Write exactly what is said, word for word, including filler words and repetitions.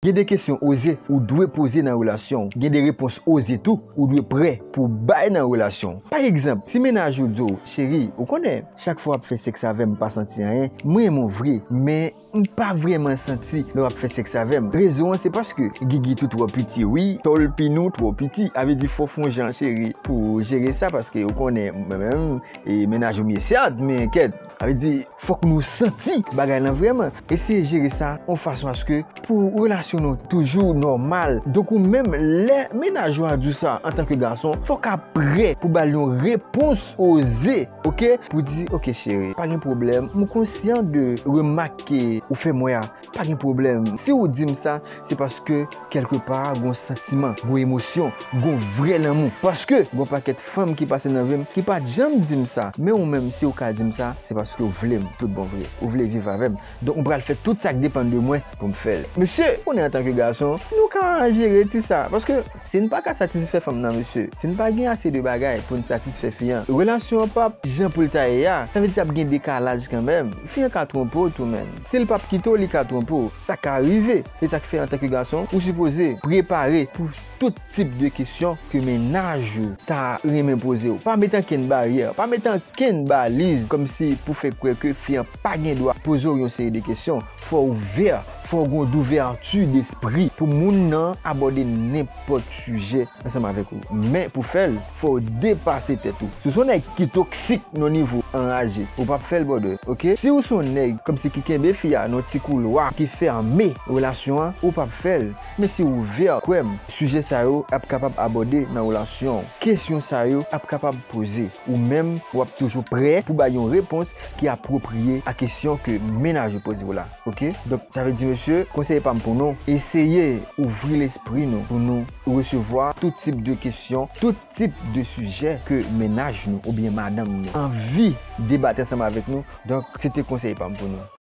Gen de kesyon oze ou dwe poze nan relasyon w. Gen de repons oze tou ou dwe prè pou bay nan relasyon w. Pa egzanp, si mennaj ou di w, "Cheri, ou konnen, chak fwa w ap fè sèks avè m, m pa santi anyen. Mwen renmen w vre, men m pa vrèman santi lè w ap fè sèks avè m." Rezon an se paske gigit ou twò piti, wi, tòlpin ou twò piti. A vle di fò w fè yon jan, cheri, pou jere sa, paske ou konnen, mwen menm, e mennaj ou m ye, sèt, men kèt. A vle di, fòk nou santi bagay lan vrèman. Eseye jere sa yon fason aske pou relasyon nou toujou nòmal. Donk ou menm, lè mennaj ou a di w sa antanke gason, fòk w prè pou ba l yon repons oze, oke? Pou di, "Oke, cheri, pa gen pwoblèm, m konsyan de remak ke ou fè m wè a, pa gen pwoblèm." Si w di m sa, se paske kèlkepa, gon santiman, gon emosyon, gon vrè lanmou. Paske gon pakèt fanm ki pase nan vi m ki pa t janm di m sa. Men ou menm, si w ka di m sa, se paske w vle m tout bon vre. Ou vle viv avè m. Donk, m pral fè tout sa k depann de mwen pou m fè l. Mesye, konnen antanke gason, nou ka jere ti sa. Paske si n pa ka satisfè fanm nan, mesye, si n pa gen ase de bagay pou n satisfè fi an, relasyon an p ap jan pou l ta ye a. Sa vle di ap gen dekalaj kanmenm. Fi an ka twonpe w tou menm. Si l p ap kite w, li ka twonpe w. Sa ka rive. Se sa k fè, antanke gason, ou sipoze prepare pou tout tip de kesyon ke mennaj ou ta renmen poze w. Pa met ankenn baryè, pa met ankenn baliz, kòmsi pou fè kwè ke fi an pa gen dwa poze w yon seri de kesyon. Fò w ouvè, fò w gen yon douvèti despri pou moun nan abòde nenpòt sijè ansanm avèk ou. Men pou fè l, fò w depase tèt ou. Si w se yon nèg ki toksik nan nivo anraje, ou p ap fè l, brother, oke? Si w se yon nèg kòmsi ki kenbe fi a nan ti koulwa ki fèmen relasyon an, ou p ap fè l. Men si w ouvè, kwè m, sijè sa yo ap kapab abòde nan relasyon w. Kesyon sa yo ap kapab poze. Ou menm, w ap toujou prè pou bay yon repons ki apwopriye a kesyon ke mennaj ou poze w la. Oke? Donk, sa vle di, mesye, konsèy pa m pou nou, eseye ouvri lespri nou pou nou resevwa tout tip de kesyon, tout tip de sijè ke mennaj nou oubyen madanm nou anvi debat ansanm avèk nou. Donk, se te konsèy pa m pou nou.